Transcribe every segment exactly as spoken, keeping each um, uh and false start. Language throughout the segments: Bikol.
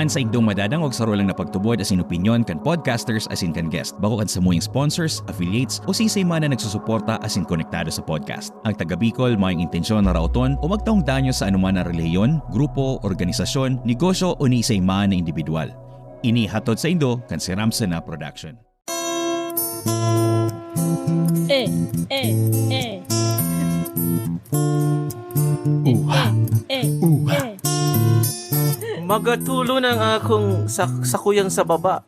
Saindong madadangog saro lang na pagtubod asin opinyon kan podcasters asin kan guest, bako kan samuyang sponsors, affiliates, o siisay man na nagsusuporta asin konektado sa podcast. Ang taga Bicol mayong intensyon na raoton o magtaong danyo sa anoman na relihiyon, grupo, organisasyon, negosyo o ni isay man na indibidwal. Ini hatod saindo kan Siramsena Production. Eh, eh, eh. Uha. Eh, eh, Uha. Eh. Magatulo ng akong sak sakuyang sa baba.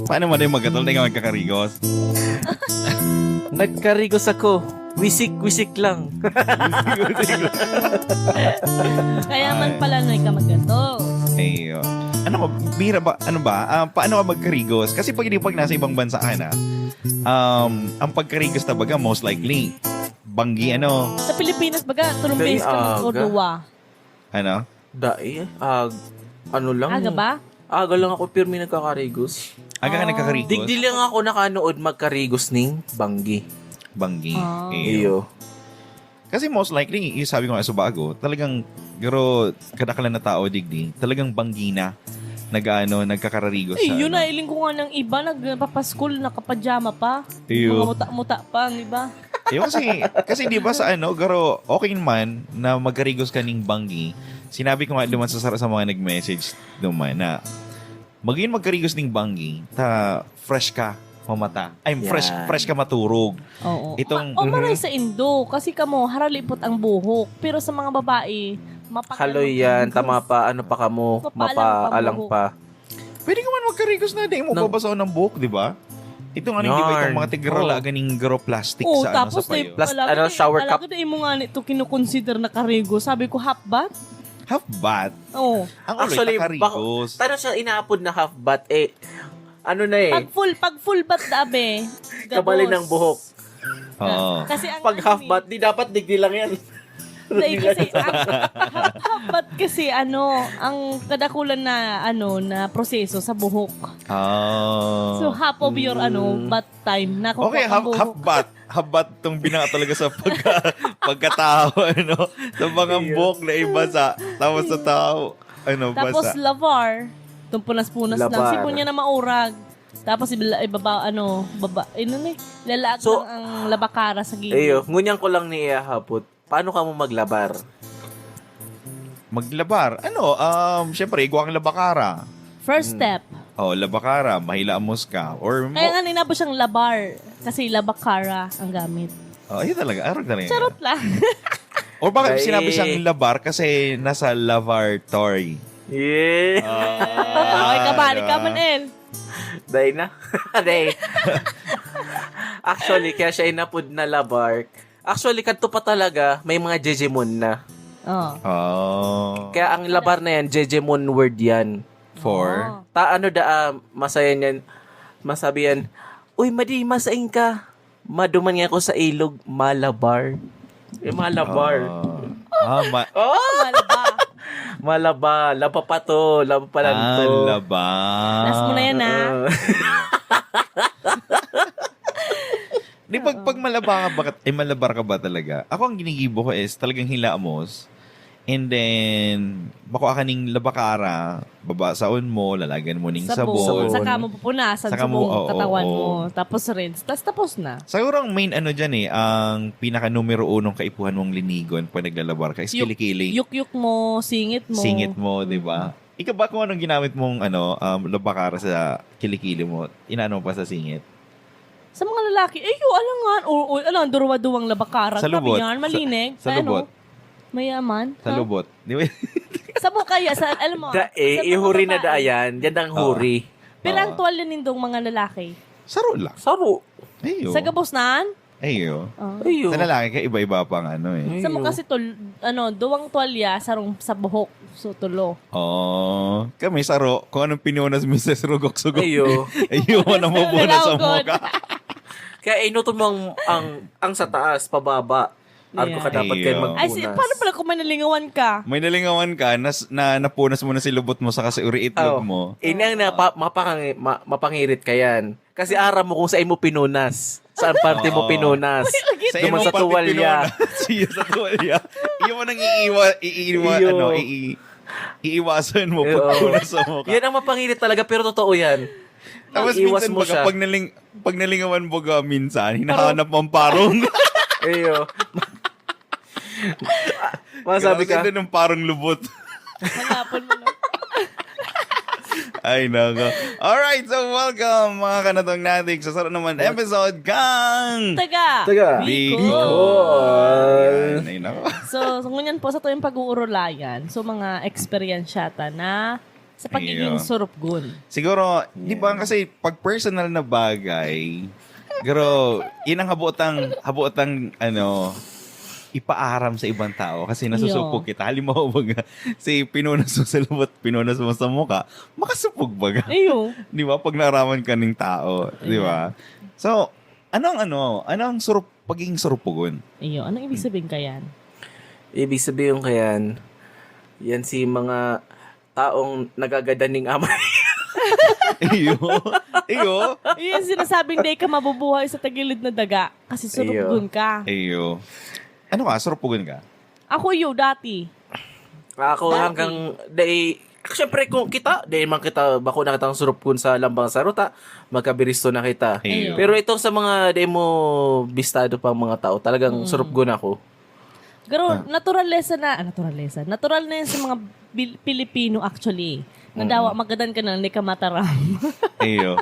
Paano mo na yung magatulo na yung magkakarigos? Nagkarigos ako. Wisik-wisik lang. Kaya man pala na ka magato. Ay, oh. Ano ba? Bira ba? Ano ba? Ah, paano ka magkarigos? Kasi pag hindi pag nasa ibang bansa ka na, um, ang pagkarigos na baga, most likely, banggi ano. Sa Pilipinas baga, tulong Very beses ka mag-, o aga. Duwa. Ano? Dai, ag, ano lang. Aga ba? Aga lang ako pirmi nagkakarigos. Aga ka Oh. nagkakarigos? Digdi lang ako nakanuod magkarigos ning banggi. Banggi. Ah. Eh, Iyo. Kasi most likely, yung sabi ko nga sa bago, talagang, pero kadakalan na tao, digdi, talagang banggi na nag-ano, nagkakararigos Ay, sa yun ano. na, iling ko nga ng iba, nagpapaskul, nakapajama pa. Iyo. Mga muta-muta pa ang iba. Yung kasi, kasi di ba sa ano, garo, okay man na magkarigos ka ning banggi. Sinabi ko nga naman sa, sa mga nag-message naman na maging magkarigos ning banggi, ta fresh ka mamata. Ay, fresh, Yan. fresh ka maturog. Oo. Itong- Ma- o maray Mhm. sa Indo, kasi kamo, haralipot ang buhok. Pero sa mga babae, mapag- Haloy yan, tama pa, ano pa kamo, Mapaalang mapaalang pang pa. Pwede ka man magkarigos na, di mo Nang- babasaon ng buhok, di ba? Itong ano, di ba itong Yarn. mga tigrala, Oo. ganing garo plastic Oo, sa, ano, tapos sa payo. Plas- ano, shower cup. Alagad mo nga nito kinukonsider na karigo. Sabi ko, half bath? Half bath. Oo. Ang uloy, Actually, takarigos. Tanong siya, inaapod na half bath, eh, ano na eh, Pag full, pag full bath dabe. kabali gabos. Ng buhok. Oo. Kasi ang Pag ano half eh, bath, di dapat digdi lang yan. Dahil kasi ang half, half bath kasi ano, ang kadakulan na ano na proseso sa buhok. Ah. So half of your ano Mm. bath time na kukuha Okay, ang half, buhok. Half bath. Half bath tong bina talaga sa pagka, pagkatao, ano? Sa mga buhok na iba sa, tapos sa tao, ano, Tapos basa. Lavar, itong punas-punas lang. Lavar. Sipon niya na maurag. Tapos ibaba, ibaba ano, baba, ano ni, lalaag So, lang ang labakara sa gilid. Iyo, ngunyan ko lang ni ihahapot. Paano ka mo maglabar? Maglabar. Ano, um, syempre, igwa ang labakara. First Mm. step. Oh, labakara, mahilamos ka. Or, Kaya nga ninabo siyang labar kasi labakara ang gamit. Oh, ayun talaga. Arog talaga. Charot lang. Or bakit Ay. Sinabi siyang labar kasi nasa laboratory. Yeah. Ah, Okay, kabali ka diba? man, El. Day na. Day. Actually, kaya siya inapod na labar. Actually, kadto pa talaga, may mga jejemon na. Oh. Oh. Kaya ang labar na yan, jejemon word yan. For? Oh. Ta ano da, ah, masaya niyan, masabi yan, "Uy, madi, masaing ka." Maduman nga ako sa ilog, malabar. Eh, malabar. Oh. Ah, ma- Oh! Malaba. Malaba, laba pa to, laba pa lang ah, to. Laba. Last mo na yan, ah. Ah. Di pag, pag malaba ka ba, eh, malabar ka ba talaga? Ako ang ginigibo ko is talagang hilamos. And then, makuha ka ning labakara, babasaon mo, lalagan mo ning Sabon. sabon. Saka mo pupunasan Saka sa mo, buong oo, katawan oo. mo. Tapos rinse. Tapos tapos na. Siguro ang main ano dyan eh, ang pinaka numero unong kaipuhan mong linigon pag naglalabar ka is Yuk- kilikili. Yukyuk mo, singit mo. Singit mo, di ba? Ikaw ba kung anong ginamit mong ano, um, labakara sa kilikili mo, inaano mo pa sa singit? Sa mga lalaki, eh, yung alangan, o, o alang duruwa-duwang labakara. Sa Grabe lubot. Yan, malinig. Sa, sa Ano? lubot. Mayaman. Sa Ha? Lubot. Di ba? Sa buhok kaya, sa, alam mo, Da, eh, sa mga ihuri na babae. da yan. Yan ang Oo. huri. Pero ang Oo. tuwalya nindong mga lalaki. Saro lang. Saro. Ayo. Sa gabos na? Ayo. Oh. Ayo. Sa lalaki ka, iba-iba pa ang ano eh. Sa mo kasi tol, ano, duwang tuwalya, sarong sa buhok. So, tulo. Oh, kami saro, kung anong pinunas mo sa rugok-sugok. Ayo. Ayo mo na mo sa Nalawgon. mukha. Kaya inuton mo ang, ang, ang sa taas, pababa. Argo ka Yeah. dapat Ayo. kayo magpunas. Ay, si, paano pala kung may nalingawan ka? May nalingawan ka, nas, na napunas mo na si lubot mo saka si uriitlog Oh. mo. Ini ang napa, mapakang, ma, mapangirit ka yan. Kasi aram mo kung saan mo pinunas. Saan parte mo Oo. pinunas. Sa Duman imong sa parte tuwalya. pinunas, siya sa tuwalya. Iyo mo nang iiwa, iiwa, Iyo. ano, ii, Iiwasan mo pag Oo. punas sa mukha. Yan ang mapangirit talaga, pero totoo yan. Tapos Iwas minsan mo baga, siya. Pag, naling, pag nalingawan baga minsan, hinahanap mo ang parong. Iyo. Masabi ka, Grabe ng parong lubot. Hanapon mo na. Ay, nako. Alright, so welcome, mga kanatong natin, sa sarap naman episode kang Taga. Taga. Bicol. Bicol. Ay, nako. So, so, ngunyan po sa tuwing pag-uurulayan, so mga eksperyensyata na sa pagiging Iyo. surupgon. Siguro, di ba kasi pag personal na bagay, pero yun ang habotang, habotang, ano, ipaaram sa ibang tao kasi nasusupog kita. Halimbawa, baga, si pinunas mo sa lubot, pinunas mo sa mukha, makasupog baga. Iyo. Di ba? Pag naaraman ka ng tao, di ba? So, anong ano, anong surup, pagiging surupugon? Iyo. Anong ibig sabihin ka yan? Ibig sabihin ko yan, yan si mga taong nagagadan ning amay. Iyo. Iyo. Yun yung sinasabing day ka mabubuhay sa tagilid na daga kasi surupgon ka. Iyo. Ano ka? Surupugon ka? Ako yun, dati. Ako Dati. Hanggang, dai, siyempre kung kita, dai man kita, bako na kitang surupgon sa lambang saruta, magkabiristo na kita. Iyo. Pero itong sa mga dai mo bistado pang mga tao, talagang surupgon ako. Pero naturalesa na, ah, naturalesa. Natural na yan sa mga Bil- Pilipino actually. Na dawa magadan ka na, hindi ka mataram. Iyo.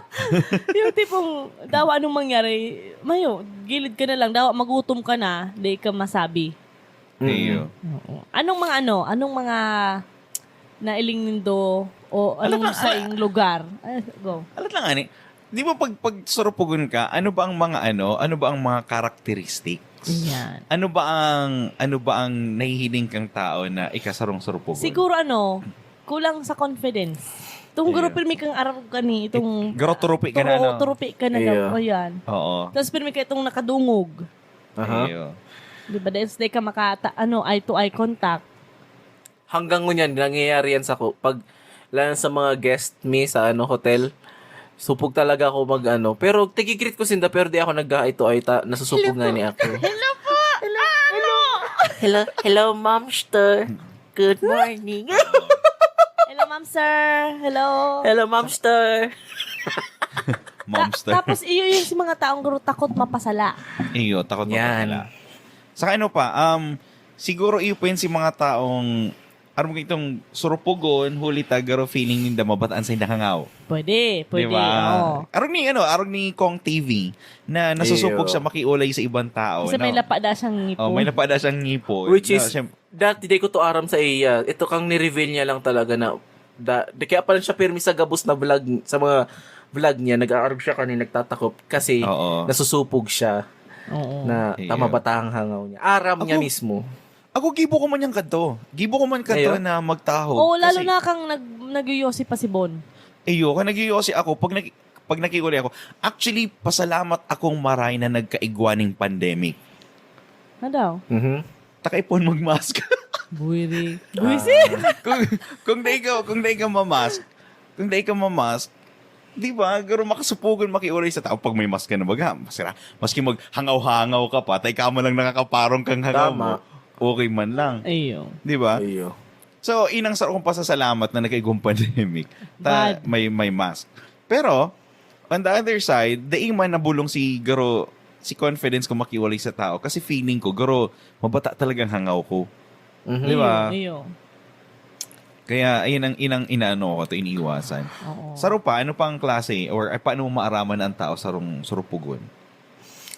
Yung tipong, dawa anong mangyari, mayo, gilid ka na lang, dawa magutom ka na, di ka masabi. Iyo. Oo. Anong mga ano, anong mga nailing nindo o anong Ano ba? saing lugar? Ay, go. Alat lang, ani. Di ba pag, pag surupugon ka, ano ba ang mga ano, ano ba ang mga characteristics? Yan. Ano ba ang, ano ba ang nahihiling kang tao na ikasarong surupugon? Siguro ano, kulang sa confidence. Itong Iyo. guro pirmi kang arog ka ni, itong Garo turupi ka na, turo, no? turupi ka na Iyo. daw. Ayan. Oo. Tapos pirmi ka itong nakadungog. Aha. Iyo. Di ba? Dahil sa di ka makata, ano, eye to eye contact. Hanggang ngunyan, nangyayari yan sa ko. Pag, lalo sa mga guest mi sa ano hotel, supog talaga ako mag ano. Pero tigigreet ko sinda, pero di ako nag-eye to eye ta, nasusupog na ni ako. Hello po! Hello! Hello! Hello, hello, momster. Good morning. Hello, ma'am, sir. Hello. Hello, momster. Momster. Ta- tapos iyo yung si mga taong guro takot mapasala. Iyo, takot Yan. Mapasala. Saka ano pa, um, siguro iyo pa yun si mga taong, aram ko itong surupugon, huli ta, garo feeling ninda mabataan sa inda hangaw. Pwede, pwede. Di ba? Oo. Arog ni, ano, arog ni Kong T V na nasusupog Iyo. Siya makiulay sa ibang tao. Kasi may no? lapa da siyang ngipon. Oh, may lapa da siyang ngipon. Which No, is, siyem- dati di ko to aram sa iya. Ito kang ni-reveal niya lang talaga na, da, di kaya pala siya pirmi sa gabos na vlog, sa mga vlog niya, nag-aarog siya kanina, nagtatakop kasi Oo. nasusupog siya Oo. na Iyo. tama ba tahang hangaw niya? Aram niya Ako- mismo. Ako, gibo ko man yung kadto. Gibo ko man kadto Iyo. na magtaho. Oo, lalo Kasi, na kang nag, nag-yosi pa si Bon. Iyo, kung nag-yosi ako, pag, nag, pag nakikiulay ako, actually, pasalamat akong maray na nagkaigwa ning pandemic. Ano daw? Mhm. Takaipon mag-mask. Buwiri. Ah. kung, kung dai ka, kung dai ka mamask, kung dai ka mamask, di ba, garo makasupugon makiulay sa tao pag may mask ka na baga. Masira, maski maghangaw-hangaw ka pa, tay ka man lang nakakaparong kang hangaw Tama. mo, okay man lang. Ayun. Di ba? Iyo. So, inang sa akong pasasalamat na nagkaigwang pandemic, ta, Bad. may, may mask. Pero, on the other side, daing man nabulong si garo, si confidence ko makiwalay sa tao. Kasi feeling ko, garo, mabata talagang hangaw ko. Mhm. Di ba? Iyo. Kaya, ayun ang inang inaano ko, ito iniiwasan. Oo. Saro pa, ano pang klase? Or ay, paano mo maaraman na ang tao sarong surupugon?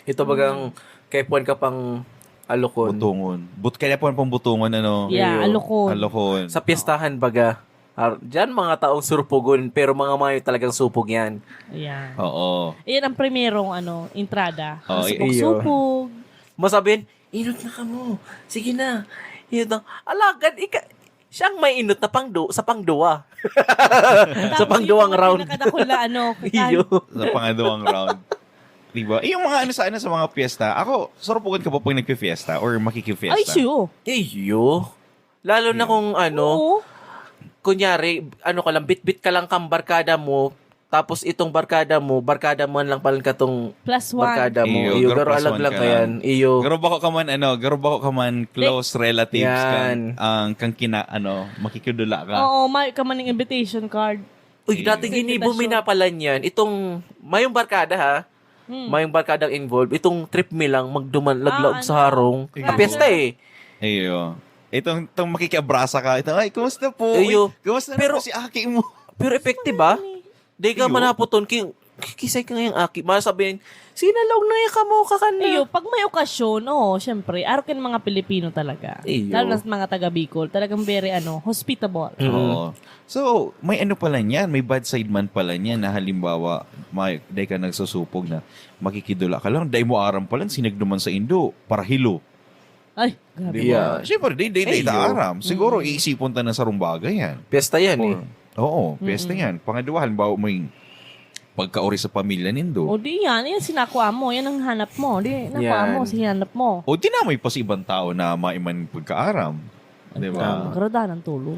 Ito bagang kaipuan ka pang alokon. Butungon. But kaya po pang butungon, ano? Yeah, Iyo. alokon. Alokon. Sa piyestahan baga. Ar- diyan mga taong surupugon, pero mga mayo talagang supog yan. Yeah. Oo. Yan ang primerong ano, entrada. Oh, Supog-supog. Masabihin, inot na ka mo. Sige na. Inot na. Alagad, ika, siyang may inot na pangdu, sa pangduwa. Sa Tapos pangduwang yung mga round. pinakadakula, ano, Iyo. Sa pangadawang round. Di ba? Eh, yung mga ano sa, ano, sa mga piyesta. Ako, surupugon ka ba pag nagpifiesta or makikifiesta? Ay, sure. Iyo. Lalo na kung ano, Oo. kunyari, ano ka lang, bitbit ka lang kang barkada mo, Tapos itong barkada mo, barkada mo lang pala katong Plus one. barkada mo. Iyo, Iyo, garo garo plus alag one lang ka kayan. lang. Iyo. Garo ba ko ka man, ano, garo ba ko ka man close relatives Yan. kan, ang kang kina, ano, makikidula ka. Oo, may ka man ng invitation card. Uy, dati Sa ginibo mi invitation. na pala niyan. Itong, mayong barkada ha. Hmm. Mayong barkadang involved. Itong trip mi lang, magduman, laglaog ano? sa harong. Iyo. Kapiesta eh. Iyo. Itong, itong makikiabrasa ka. Ito, ay, kumusta po? Iyo. Uy, kumusta Pero- na po si aki mo? Pero effective ba? Di ka Iyo. manaputon, ki, kisay ka ngayang aki. Masabihin, sinalaog na yan ka mo, kakan na. Iyo, pag may okasyon, oo, syempre, araw kin mga Pilipino talaga. Iyo. Lalo na sa mga taga Bicol, talagang very, ano, hospitable. Mm. Oo. So, may ano pala niyan, may bad side man pala niyan na halimbawa, may, dahil ka nagsusupog na makikidula ka lang, dahil mo aram pala, sinagduman sa indo, para hilo. Ay, grabe. Di ba? Yeah. Siyempre, di, di, di, Ayun. ta aram. Siguro, iisipon ta na sarong bagay yan. Piyesta yan eh. Or, oo, piyesta yan. Pangalawa, halimbawa, may pagkaori sa pamilya nindo. O di yan, yan sinakwa mo, yan ang hanap mo. Di, nakwa Yan. mo, sinanap mo. O dinamay pa sa ibang tao na maiman pagkaaram. Di ba? Karadahan ng tulo.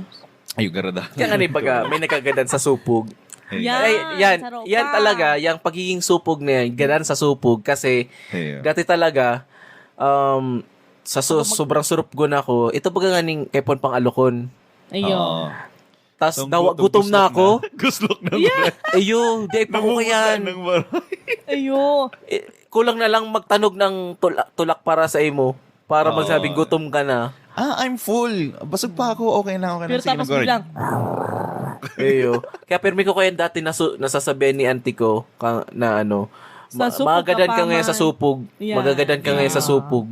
Ay, garada. Kaya nga ni baga, may nagkagadan sa supog. Yan, Ay, yan, sa ropa. yan talaga, yung pagiging supog na yan, gadan sa supog kasi Ayun. dati talaga, um, sa su- sobrang surupgon ako, ito baga nga ning kaipon pang alokon. Ayun. Oo. Tas Tong dawa, gutom, gutom na guslok ako. Guslok na. Yeah. Ayo, di pa ko Namumunga yan. ng baray. Ayo. Eh, kulang na lang magtanog ng tula- tulak para sa imo. Para Oo. magsabing gutom ka na. Ah, I'm full. Busog pa ako. Okay na, okay na. Pero Sige, tapos nag-orange. bilang, Ayo. Kaya pirmi ko kaya dati nasu- nasasabihan ni auntie ko ka, na ano, Sa ma- supog magagadan ka ka pa ngayon sa man. supog. Yeah. Magagadan ka ngayon sa Yeah. supog.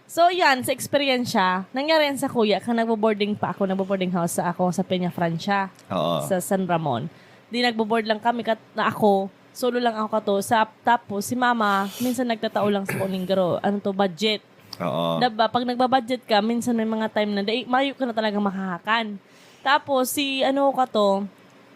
So, yan, sa eksperyensya, nangyari yan sa kuya, kang nagbo-boarding pa ako, nagbo-boarding house sa ako sa Peña Francia, Oo. sa San Ramon. Di nagbo-board lang kami kat na ako, solo lang ako kato. Sa, tapos, si mama, minsan nagtatao lang sa kuning garo, ano to, budget. Oo. Diba, pag nagbabudget ka, minsan may mga time na, dai, mayo ka na talaga makahakan. Tapos, si ano ko kato,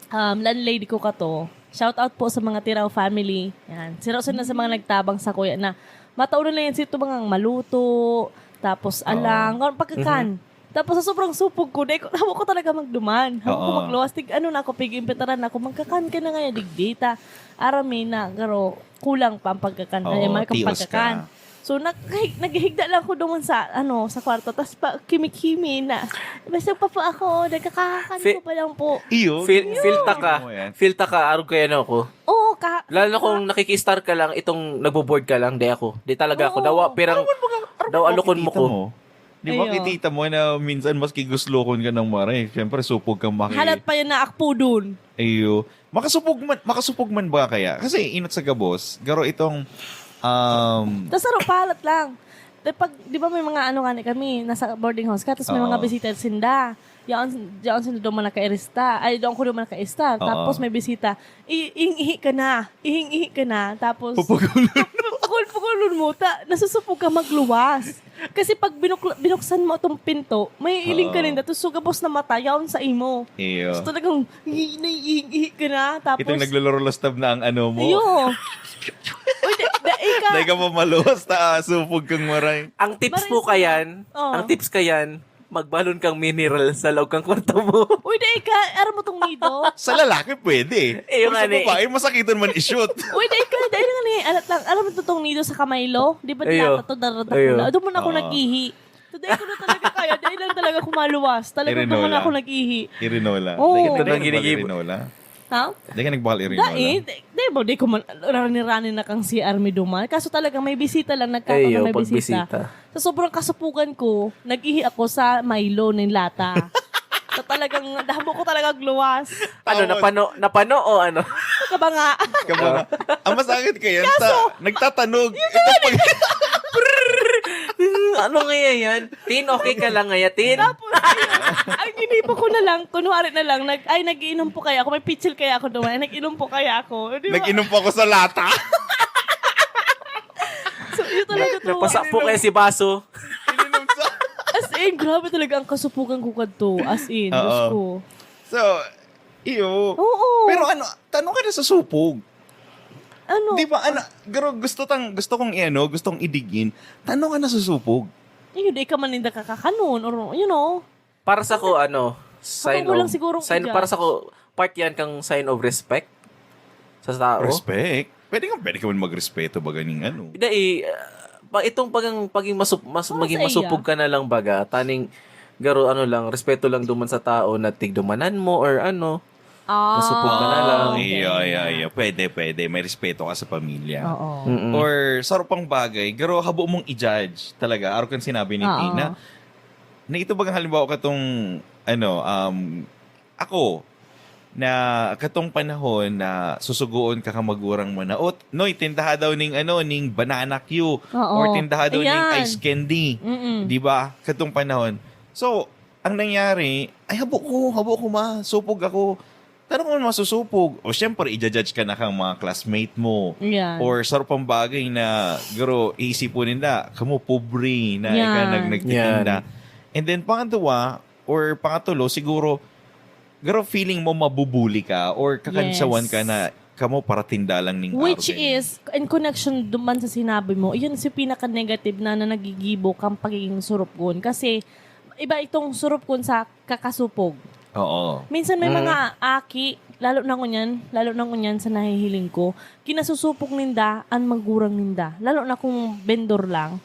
um, landlady ko kato, shout out po sa mga Tirao family. Yan. Sila, sila sa mga nagtabang sa kuya na, mataon na yan, sito mga maluto, tapos alang, pagkakan. Tapos sa sobrang supog ko, dai ko, hawak ko talaga magduman. Hawak ko Oo. magluwas. Tig, ano na ako, pig-impetaran na ako, magkakan ka na ngayon, digdita. Arami na, garo, kulang pa ang pagkakan. Oo, Ay, may kang tios pagkakan. ka. So, nag, naghihigda lang ako doon sa, ano, sa kwarto. Tapos pa, kimi-kimi na. Basta pa po ako, nagkakakan Fi- ko pa lang po. Iyo. Feel, feel ta ka. Ano yan? Feel ta ka, arog kaya na ako. Oo, ka. Lalo na kung nakikistar ka lang, itong nagbo-board ka lang, di ako. Di talaga ako. Oo. Dawa, pirang, Ano man mga, ano daw man alokon mo makikita ko. mo? Di ba, Ayun. kitita mo na minsan maski guslokon ka ng maray, syempre supog kang maki... Halat pa yan na akpo doon. Iyo. Makasupog man, makasupog man ba kaya? Kasi inot sa gabos, garo itong, um, Tapos ano, pahalat lang. Di, pag, di ba may mga ano nga ni kami, nasa boarding house ka, tapos may Oo. mga bisita sinda. Yaon, yaon sinda doon man nakairista. Ay, doon ko doon man nakaistar. Oo. Tapos may bisita. I-, ihing-ihi ka na. Ihing-ihi ka na. Tapos, Pupugulon. pukul-pukulon mo. Ta, nasusupog ka magluwas. Kasi pag binuk- binuksan mo itong pinto, may iling ka Oo. ninda. Tapos sugabos na mata, yaon sa imo. Iyo. So talagang, ihi, ihi, ihi ka na. Tapos, Itong naglolorolostab na ang ano mo. Iyo. Uy, da, da, ika. Dahil ka pa maluwas, ta, supog kang maray. Ang tips Maray po sa- kayan, Oo. ang tips kayan, magbalon kang mineral sa loob kang kwarto mo. Uy, da, ika. Aram mo tong nido? Sa lalaki, pwede. Eh, yung Pero sa ani. babae, masakit man i-shoot. Uy, da, ika. Da, nga ni, alat lang. Alam mo itong nido sa kamaylo? Di ba Ayo. nilata to, daradak Ayo. mo na? Doon muna ako Oo. nag-ihi. Today ko na talaga kaya. Dahil lang talaga kumaluwas. Talagang doon Irinola. muna ako nag-ihi. Irinola. Oo. Dahil ka Ito nang nagbabaling ginigibo. Irinola. Ha? Dahil ka nagbakal Irinola. Dai, di, di ba, di ko man, rani-rani na kang C R mi duman. Kaso talaga may bisita lang, nagkataon Ayo, na may pag bisita. bisita. Sa sobrang kasupugan ko, nag-ihi ako sa Milo ng lata. Sa talagang, damo ko talaga luwas. Ano, Tawag. napano, napano o ano? Kabanga. Kabanga. Ang masakit ko yan, Kaso, ta, nagtatanog. Ito pag... Ano nga yan? Tin, okay ka lang nga, Tin? Tapos, ang inipo ko na lang, kunwari na lang, nag, ay, nagiinom po kaya ako, may pitsil kaya ako doon, ay, nag-inom po kaya ako. Di ba? Nag-inom po ako sa lata. So, yun talaga to. Napasa po kayo si baso. Ininom sa... As in, grabe talaga ang kasupugan ko kadto. As in, Diyos Oo. ko. So, iyo. Oo. Pero ano, tanong ka na sa supog. Ano? Di ba, ano, garo, gusto tang, gusto kong iano, gustong idigin. Tanong ka na sa supog. Yun, di ka man ninda kakakanon or, you know. Para sa ko, ano, sign Ako lang of, sigurong sign, i-judge. Para sa ko, Part yan kang sign of respect sa tao. Respect? Pwede ka, pwede ka man magrespeto ba ganing ano? Dai, ah, pa, itong pagang, paging masup, mas, Para maging sa iya. Masupog ka na lang baga, taning garo ano lang, respeto lang duman sa tao na tigdumanan mo or ano. Ah, Masupog ka na lang. Iya, iya, iya. Pwede, pwede. May respeto ka sa pamilya. Oo. Mm-mm. Or sa pang bagay, garo habo mong i-judge talaga. Araw kan sinabi ni Oo. Tina, na ito bagang halimbawa katong, ano, um, ako, na katong panahon na susugoon ka ka magurang mo na, "Ot, Noy, tindaha daw ning, ano, ning banana cue, Oo. or tindaha daw ning Ayan. ice candy." Mm-mm. Di ba? Katong panahon. So, ang nangyari, ay, habo ko, habo ko ma, supog ako. Tanong ko man masusupog. O, syempre, i-judge ka na kang mga classmate mo. Yan. Or sa pang bagay na, garo, iisipon ninda, kamo pobre na ika Yan. nag nagtitinda. Yan. And then, pangatwa, or pangatulo, siguro, garo, feeling mo mabubuli ka or kakansawan Yes. ka na kamo paratinda lang ning Which arog, ganyan. Is, in connection duman sa sinabi mo, yun si pinaka-negative na, na nagigibo kang pagiging surupgon. Kasi, iba itong surupgon sa kakasupog. Oo. Minsan may Mm. mga aki, lalo na ngunyan, lalo na ngunyan sa nahihiling ko, kinasusupog ninda an magurang ninda. Lalo na kung vendor lang.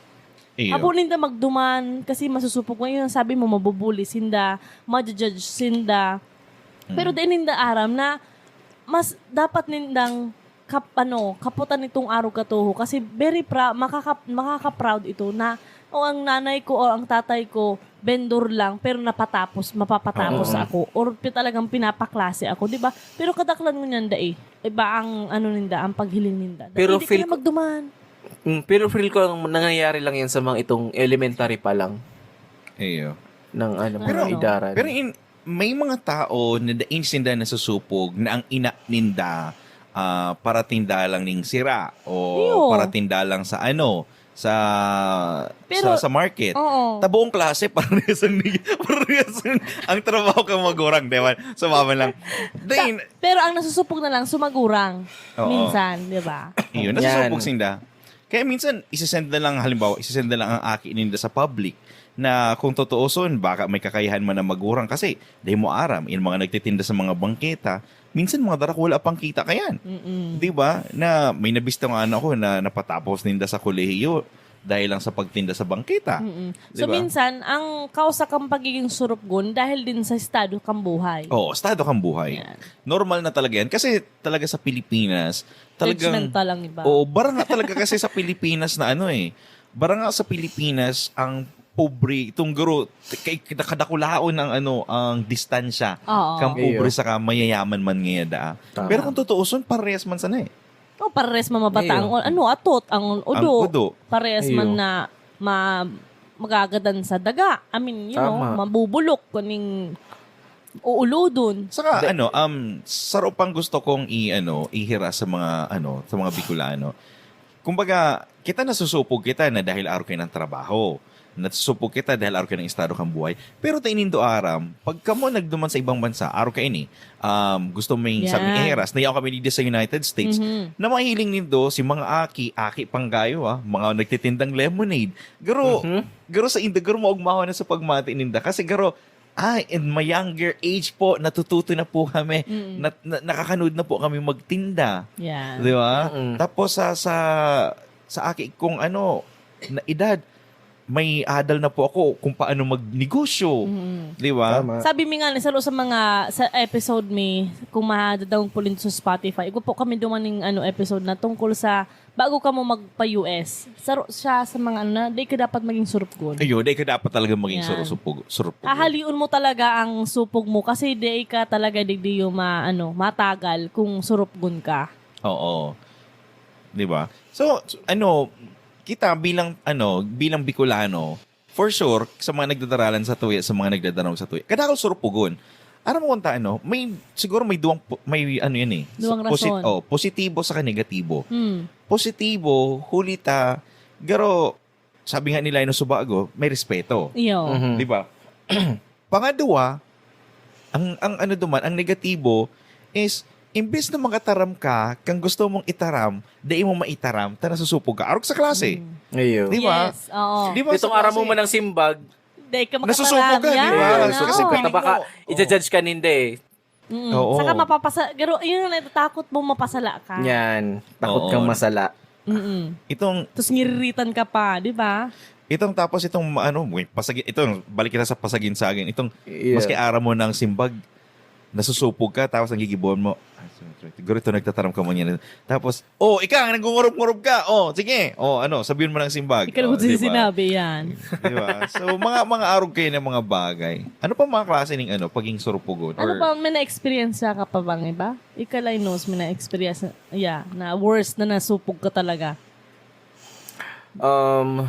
Iyo. Abo ninda magduman kasi masusupog. Ngayon, sabi mo, mabubuli sinda, ma-judge sinda. Pero di ninda aram na mas dapat nindang kap, ano, kaputan itong arog katoho kasi very pra, makaka, makaka-proud ito na, "O, ang nanay ko o ang tatay ko, vendor lang, pero napatapos, mapapatapos Oo. ako, or pi, talagang pinapaklase ako," di ba? Pero kadaklan mo niyan, dai. Iba ang, ano ninda, ang paghiling ninda. Dai, Pero di feel kaya ko- magduman. Mm, pero feel ko ang nangyayari lang yan sa mga itong elementary pa lang Iyo. ng ano, Pero- mga edaran. Pero in, may mga tao na daing sinda nasusupog na ang ina ninda ah, paratinda lang ning sira o Iyo. Paratinda lang sa ano, sa Pero- sa, sa market. Oo. Tabuong klase, parehas ang, parehas ang, ang trabaho kang magurang, di ba? Sa mama lang. Then, Pero ang nasusupog na lang, sumagurang. Oo. Minsan, di ba? yun, Yan. Nasusupog sinda. Kaya minsan, isisend na lang, halimbawa, isisend na lang ang aki ninda sa public na kung totooson, baka may kakayahan man na magurang kasi di mo aram, yung mga nagtitinda sa mga bangketa, minsan mga darak wala pang kita kayan. Mm-mm. Di ba? Na may nabista nga ano ako na napatapos ninda sa kolehiyo dahil lang sa pagtinda sa bangketa. Mm-mm. Di So ba? Minsan, ang kausa kang pagiging surupgon dahil din sa estado kang buhay. Oo, estado kang buhay. Yan. Normal na talaga yan. Kasi talaga sa Pilipinas, talagang... Judgmental ang iba. Oo, barang nga talaga kasi sa Pilipinas na ano eh. Barang nga sa Pilipinas, ang pobre, itong guro, kay kadakulaon ang ano, ang distansya Oo. kang pobre Iyo. saka mayayaman man ngayon daa. Tama. Pero kung totooson, parehas man sana eh. Oh, pares mamabata Iyo. ang ano, atot, ang udo. Ang udo. Pares Iyo. man na ma, magagadan sa daga. I mean, you know, Tama. mabubulok kuning uuludon. Saka ano, um, saro pang gusto kong i ano, ihira sa mga ano, sa mga Bicolano. Kumbaga, kita nasusupog kita na dahil araw kayo ng trabaho. Nasusupog kita dahil araw kayo ng estado kang buhay. Pero tainindo aram, pag kamo nagduman sa ibang bansa, araw kayo ni, um, gusto may Yan. sabi ihiras, na yaw kami dito sa United States, Mhm. na mahiling nindo si mga aki, aki panggayo ah, mga nagtitindang lemonade. Garo, Mhm. garo sa indo, garo maugmahon na sa pagmati ninda. Kasi garo, ay, in my younger age po, natututo na po kami. Mm. Nat, na, nakakanood na po kami magtinda. Yeah. Di ba? Mm. Tapos sa, sa, sa aki kong ano, na edad, may adal na po ako kung paano magnegosyo. Mm. Di ba? Tama. Sabi mi nga ni saro sa mga sa episode mi, kung madadangog po ninyo sa Spotify, igwa po kami duman ning ano episode na tungkol sa bago ka mo magpa-U S. Saro siya sa mga ano na, di ka dapat maging surupgon. Ayun, dahil ka dapat talaga maging Yan. surusupog, surupog. Hahalion mo talaga ang supog mo kasi di ka talaga digdi yung ma, ano, matagal kung surupgon ka. Oo. Di ba? So, ano, kita bilang, ano, bilang Bicolano, for sure, sa mga nagdadaralan sa tuya, sa mga nagdadanaw sa tuya, kadakol surupugon. Aram mo kung ta, ano, may, siguro may duwang, po- may ano yan eh. Duwang Posit- rason. Oh, positibo saka negatibo. Hmm. Positibo, huli ta, garo, sabi nga nila yung subago, may respeto. Iyo. Mhm. Di ba? Pangadwa, ang, ang ano duman, ang negatibo is, imbes na makataram ka, kang gusto mong itaram, dai mo maitaram, ta nasusupog ka. Arog sa klase. Mm. Iyo. Di ba? Yes, oo. Di ba Itong sa aram mo klase? Man ang simbag, Dahil ka Nasusuko makataram. ka, di Yan, ba? oo. So, kasi Baka, feeling baka mo, i-judge ka ninda eh. Mm. Oo. Saka mapapasa... Pero yun ang natatakot mo, mapasala ka. Yan. Takot Oo. kang masala. Mm-mm. Itong Tapos ngiriritan ka pa, di ba? itong tapos itong ano, wait, pasagi, itong balik kita sa pasagin-sagin. Itong Yeah. maski aram mo ng simbag, nasusupog ka tapos ang gigibuan mo. "Ah, sorry, sorry. Siguro ito nagtataram ka mo niyan." Tapos, "Oh, ikaw ang nagungurub-ngurub ka. Oh, sige. Oh, ano, sabihin mo ng simbag." Ikaw Oh, mo di ba? sinabi yan. Di ba? So, mga mga arog kayo ng mga bagay. Ano pa mga klase ng ano, pagiging surupugon? Ano Or- ba, may na-experience ka pa bang iba? Ikaw, Linus, may na-experience, yeah, na worse na nasupog ka talaga. Um,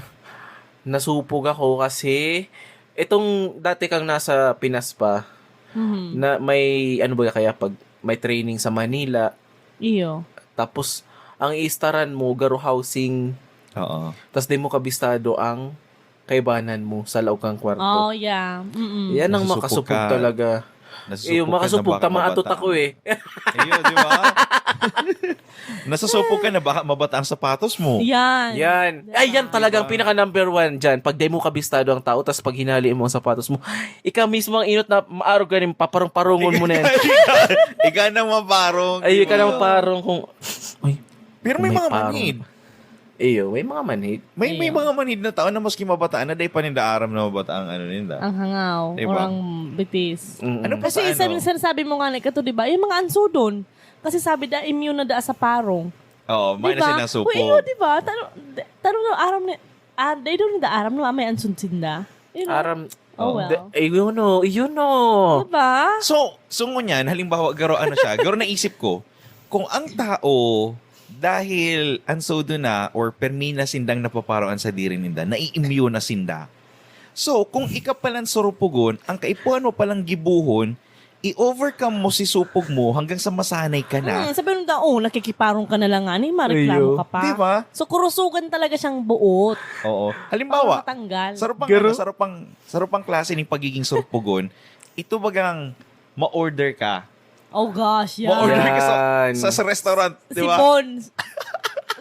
nasupog ako kasi itong dati kang nasa Pinas pa, Mhm. na may ano ba kaya pag may training sa Manila, Iyo. tapos ang iistaran mo, garo housing, Oo. tas di mo kabistado ang kaibanan mo sa laog kang kwarto. Oh, yeah. Mm-mm. Yan ang Nasusupog makasupog ka. talaga. Nasusupog Iyo, ka na makasupog. baka Tama ato mabata. Tako eh. Iyo, di ba? Nasusupog ka na baka mabata ang sapatos mo. Yan. Yan. Ay, yan Yan. talagang Diba? pinaka number one dyan. Pag di mo kabistado ang tao, tas pag hinali mo ang sapatos mo, ikaw mismo ang inot na maarog ka rin, paparong-parongon mo na yan. Ikaw nang maparong. Ay, di ikaw ba? nang parong kung... Ay, Pero may May mga parong. manhid. Iyo, may mga manhid. May may Ayun. mga manhid na tao na maski mabataan na dahil pa ninda aram na mabataan ano ninda. Ang hangaw, Diba? or ang bitis. Mm. Ano pa Kasi sa sabi, ano? sinasabi mo nga na ito, di ba? Yung mga ansudon. Kasi sabi da, immune na da sa parong. Oo, may Diba? na sinasupog. Uy, iyo, diba? Taro, taro na aram ni, ah, dahil doon na aram na may ansud sinda. You know? Aram... Oh, well. Da- eh, yun o, yun o. Diba? So, so ngunyan, halimbawa, garo ano siya, garo naisip ko, kung ang tao, dahil ansodo na or permi na sindang napaparoan sa diri ninda, nai-immune na sinda. So, kung ika palang surupugon, ang kaipuhan mo palang gibuhon, i-overcome mo si supog mo hanggang sa masanay ka na. Hmm, sabi nung tao, oh, nakikiparong ka na lang nga, ni mareklamo Iyo. ka pa. Di ba? So, kurusugan talaga siyang buot. Oo. Halimbawa, Para matanggal. sarupang, Garo- ano, sarupang, sarupang klase ng pagiging surupugon, ito bagang ma-order ka. Oh gosh, yeah. Ma-order ka sa, Yan. sa, sa restaurant, di Si ba? Bon,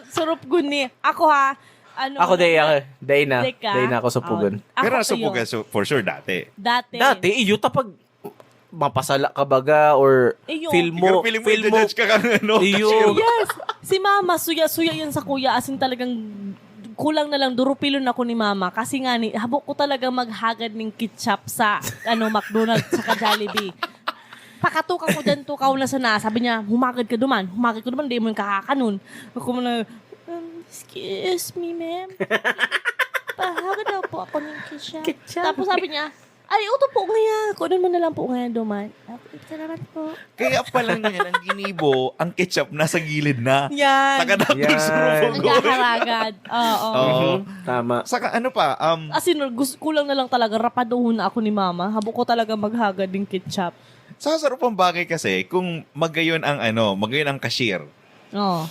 surupugon ni, ako ha, ano, Ako, day, ako, day na. Day ka? Day na ako supugon. Oh, ako Pero sa'yo. nasupugan, so, for sure, dati. Dati. Dati, iyo, tapag mapasala ka baga or Iyo. feel mo, Siguro feeling mo, feel mo, i-judge ka kang ano, iyo. cashier. Yes! Si mama, suya-suya yun sa kuya. As in, talagang kulang na lang, durupilon ako ni mama. Kasi nga, ni, habok ko talaga maghagad ng ketchup sa ano McDonald's sa Jollibee. Pakatukan ko dyan, tukaw na sana. Sabi niya, humagad ka duman, humagad ka duman, di mo yung kakakanon. Ako mo na, um, excuse me, ma'am. Pahagad daw po ako ng ketchup. Ketchup. Tapos sabi niya, ay, uto po ngayon. Kunin mo na lang po ngayon duman. Okay, salamat po. Kaya pala ngayon, ang ginibo, ang ketchup nasa gilid na. Yan. Taga-doctor Yan. surupugon. Nagkakaragad. Oo. Oo. Mhm, tama. Saka ano pa, um, As in, gus- kulang na lang talaga, rapaduhon na ako ni mama. Habok ko talaga maghagad ng ketchup. sa sarupang bagay kasi, kung magayon ang ano, magayon ang cashier. Oo.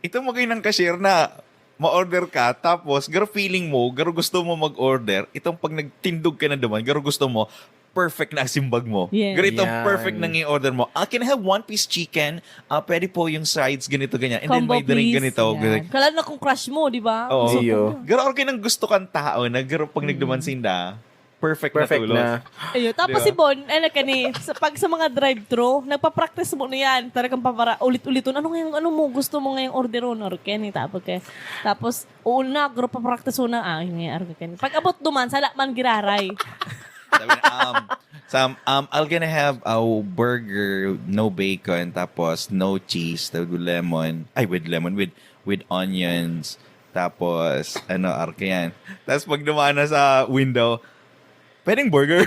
Ito magayon ang cashier na ma-order ka, tapos garo feeling mo, garo gusto mo mag-order, itong pag nagtindog ka na duman, garo gusto mo, perfect na ang simbag mo. Yes. Garo itong Yan. perfect na yung order mo. Ah, can I have one piece chicken? Ah, pwede po yung sides, ganito, ganyan. And then Combo, may drink, please. ganito. Yan. Ganito. Kala na kung crush mo, di ba? Oo. Iyo. Garo okay nang gusto kang tao na garo pag nagduman sinda, perfect, Perfect na tulos. na. Ayun. Tapos Di ba? Si Bon, ano ka ni, sa, pag sa mga drive-thru, nagpa-practice mo na yan. Talagang pabara, ulit-ulit. Ano ngayong, ano mo gusto mo ngayong orderon? Or Kenny, tapos kay, tapos, oo na, group pa-practice mo na. Ah, yun nga, arog ka ni. Pag abot duman, sala man giraray. Sabi na, um, Sam, um, I'll gonna have a burger, no bacon, tapos no cheese, tapos with lemon, ay, with lemon, with, with onions, tapos, ano, arog ka yan. Tapos pag dumaan na sa window, pwedeng burger?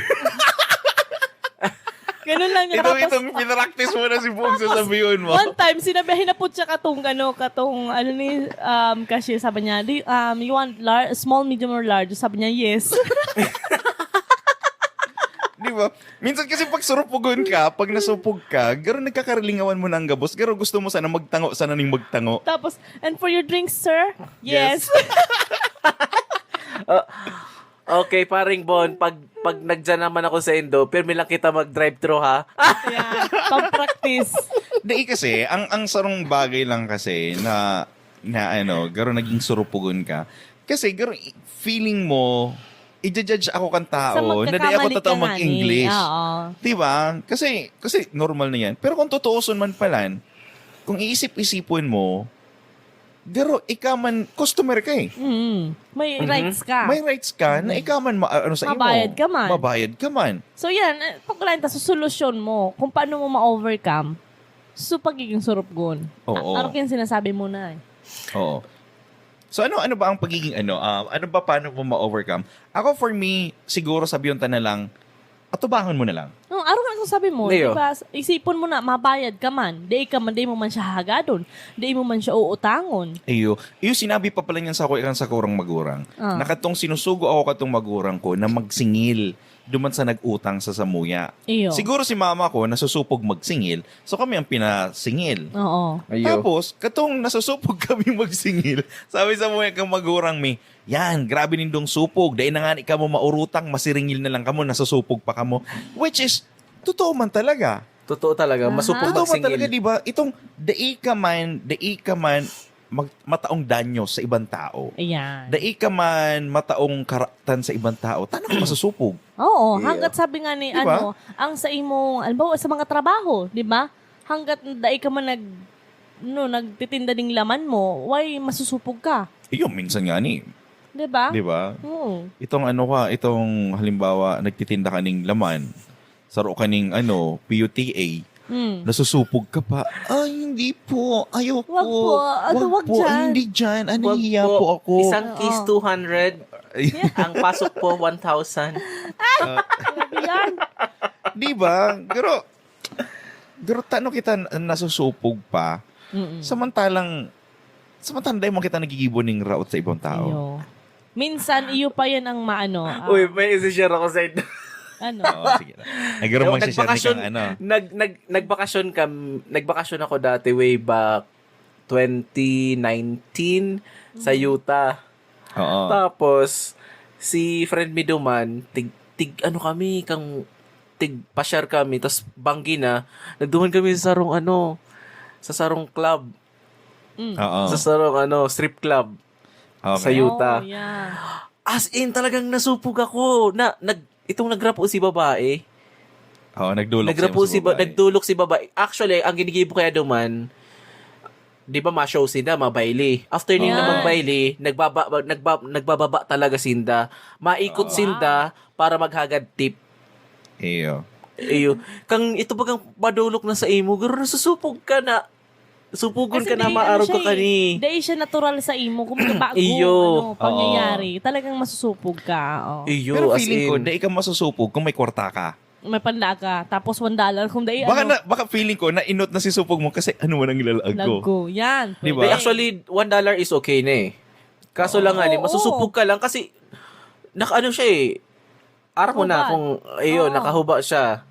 Ganun lang yun. Itong, Tapos, itong pinractice mo na si Bong sa sabihin mo. One time, sinabi, hinapot siya katong, ano, katong, ano ni, um, cashier, sabi niya, "Do you, um, you want lar- small, medium, or large?" Sabi niya, "Yes." Di ba? Minsan kasi pag surupugon ka, pag nasupog ka, garo nagkakarilingawan mo na ang gabos, garo gusto mo sana magtango, sana ning magtango. Tapos, "And for your drinks, sir?" "Yes." Yes. Okay, paring Bon, pag pag nagdyan naman ako sa Indo, pirmi lang kita mag-drive-thru, ha? Yan. Pag-practice. Dai kasi, ang ang sarong bagay lang kasi na na ano, garo naging surupugon ka. Kasi garo feeling mo i-judge ako kan tao na di ako magkakamali ka totoo nga ni, mag-English. Oo. Di ba? Kasi, kasi normal na yan. Pero kung tutuusin man palan, kung iisip-isipon mo, garo, ika man, customer ka eh. Mm. May Mhm. rights ka. May rights ka na Mm. ika man ma-, ano sa imo. Mabayad ka man. Mabayad ka man. So yan, eh, pag-, ta sa solusyon mo, kung paano mo ma-overcome, so pagiging surupgon. Oo. A-, arog yan sinasabi mo na eh. Oo. So ano, ano ba ang pagiging ano, ah, ano ba, paano mo ma-overcome? Ako, for me, siguro sabiyon ta na lang, atubangan mo na lang. Oh, arog nga sabi mo, Leo. Di ba? Isipon mo na, mabayad ka man. Di ka man, di mo man siya hahagadon. Di mo man siya uutangon. Iyo. Iyo, sinabi pa pala niyan sa ako, ikan sa kurang magurang. Ah. Na katong sinusugo ako katong magurang ko na magsingil duman sa nag-utang sa samuya. Iyo. Siguro si mama ko nasusupog magsingil, so kami ang pinasingil. Oo. Iyo. Tapos, katong nasusupog kami magsingil, sabi sa mga kang magurang mi, "Yan, grabe nindong supog. Dai na nga ni kamo maurutang, masiringil na lang kamo, nasusupog pa kamo." Which is, totoo man talaga. Totoo talaga, Aha. masupog Totoo man magsingil. talaga, di ba? Itong dai ka man, dai ka man mag-, mataong danyo sa ibang tao. Ayan. Dai ka man mataong karatan sa ibang tao. Tano ka masusupog. Oo, Iyo. hanggat sabi nga ni, Di ba? ano, ang sa imong, halimbawa, sa mga trabaho, di ba? Hanggat dai ka man nag-, no, nagtitinda ning laman mo, why masusupog ka? Iyo, minsan nga ni. Di ba? Di ba? Oo. Itong ano ka, itong halimbawa, nagtitinda ka ning laman, saro ka ning ano, P U T A, Mm. nasusupog ka pa. "Ay, hindi po. Ayoko. Wag po. Ano, Wag wag po. Ay, dyan." hindi dyan. Ah, Wag nahihiya po. po ako. Isang case Oo. two hundred, Ay. ang pasok po one thousand. Grabe yan. Di ba? Pero, pero tano kita n-, nasusupog pa. Mm-mm. Samantalang, samantalang dai mo kita nagigibo ning raot sa ibang tao. Iyo. Minsan, iyo pa yan ang maano, ah. Uy, may isi-share ako sa inyo. Ano? Oo, sige na. Nagkaroon Yung man siya share ni nagbakasyon, kang ano. nag-, nag-, nagbakasyon kam-, nagbakasyon ako dati way back twenty nineteen sa Mm. Utah. Oo. Tapos, si friend mi duman, tig-, tig-, ano kami, kang, tig-, pa-share kami, tas banggi na, nagduman kami sa sarong ano, sa sarong club. Mm. Oo. Sa sarong ano, strip club. Okay. Sa Utah. Oh, yeah. As in, talagang nasupog ako. Na, nag-, itong nagrapo si babae. Oo, nagdulok Nagrapo siya sa si ba-, babae. nagdulok si babae. Actually, ang ginigibo kaya duman, di ba, ma-show sinda, mabaili. After nila Yan. magbaili, nagbaba-, nagba-, nagbababa talaga sinda. Maikot Oo. sinda Wow. para maghagad tip. Iyo. Iyo. Kang ito bagang madulok na sa imo, garo nasusupog ka na. Supugon Kasi ka na, dai, ano maarog siya ka eh, kani. dai siya natural sa imo, kumbaga bago, Iyo. ano, Oo. pangyayari. Talagang masusupog ka, oo. Iyo, Pero as feeling ko, in. dai ka masusupog kung may kwarta ka. May panda ka, tapos one dollar, kung dai, Baka ano, na, baka feeling ko, nainot na si supog mo kasi ano man ang ilalaag ko. Lag ko. Yan, Di ba? pwede. Di, actually, one dollar is okay na eh. Kaso Oo. lang nga, ni, Oo. masusupog ka lang kasi, naka-, ano siya eh, aram mo na Hubad. kung, ayun, Oo. nakahuba siya.